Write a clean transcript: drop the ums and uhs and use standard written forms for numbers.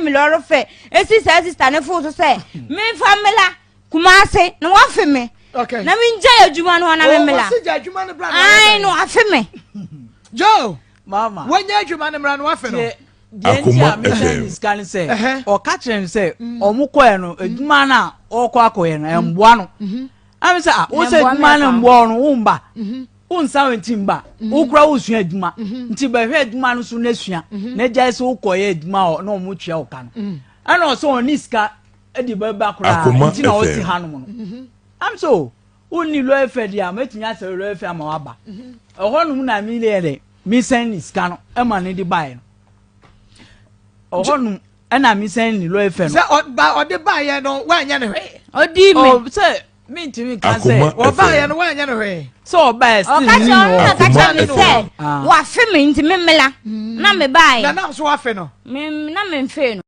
Me lɔre fɛ esi saa sista ne fon so sɛ memfa mmela Kumase na wafe me. Okay. Na mengyae adwuma no hɔ na Oh, memmela. wɔsi gya adwuma no bra na Ae wayɛ na dɛn? wafe me. Joe, Mama. wɔnyɛ adwuma no mmra na wafe no. Deɛ deɛ nti Akoma a mesɛn FM. ne sika ne sɛ Ɛhɛ. ɔka kyerɛ me sɛ ɔmo kɔɛ no adwuma no a ɔkɔ akɔyɛ no ɛmboa no. Ɛmi sɛ ah wo sɛ Ɛmboa me adwuma no ɛfa. mboa wo no wo mba. Wo nsa wo nti mba. Wo kura wo sua adwuma. Nti bɛhwɛ adwuma no so na sua. Na gyae sɛ wokɔyɛ adwuma hɔ na ɔmo tua wo ka no. Ɛna ɔsɛ ɔne sika de bɛba koraa Akoma nti na ɔte FM. hanom no. Am so wonni lɔre fɛ deɛ a mɛtumi asɛ lɔre fɛ ama waba. Ɛhɔnom na mi yɛ dɛ mesɛn ne sika no ɛma ne de baeɛ no. Ɛhɔnom ɛna mesɛn ne lɔre fɛ no. Sɛ ɔba ɔde baayɛ no wanyɛ no hwee. Odi me. Ɔ sɛ mentumi nka sɛ Akoma Wɔbaayɛ FM. no wanyɛ no hwee. sɛ ɔbaeɛ still Ɔka ne kyerɛ ɔno na wɔ ɔka kyerɛ me Akoma sɛ Ah. wafe me nti memmela. Na mebaeɛ. Na nam so wafe no. Me na memfee no.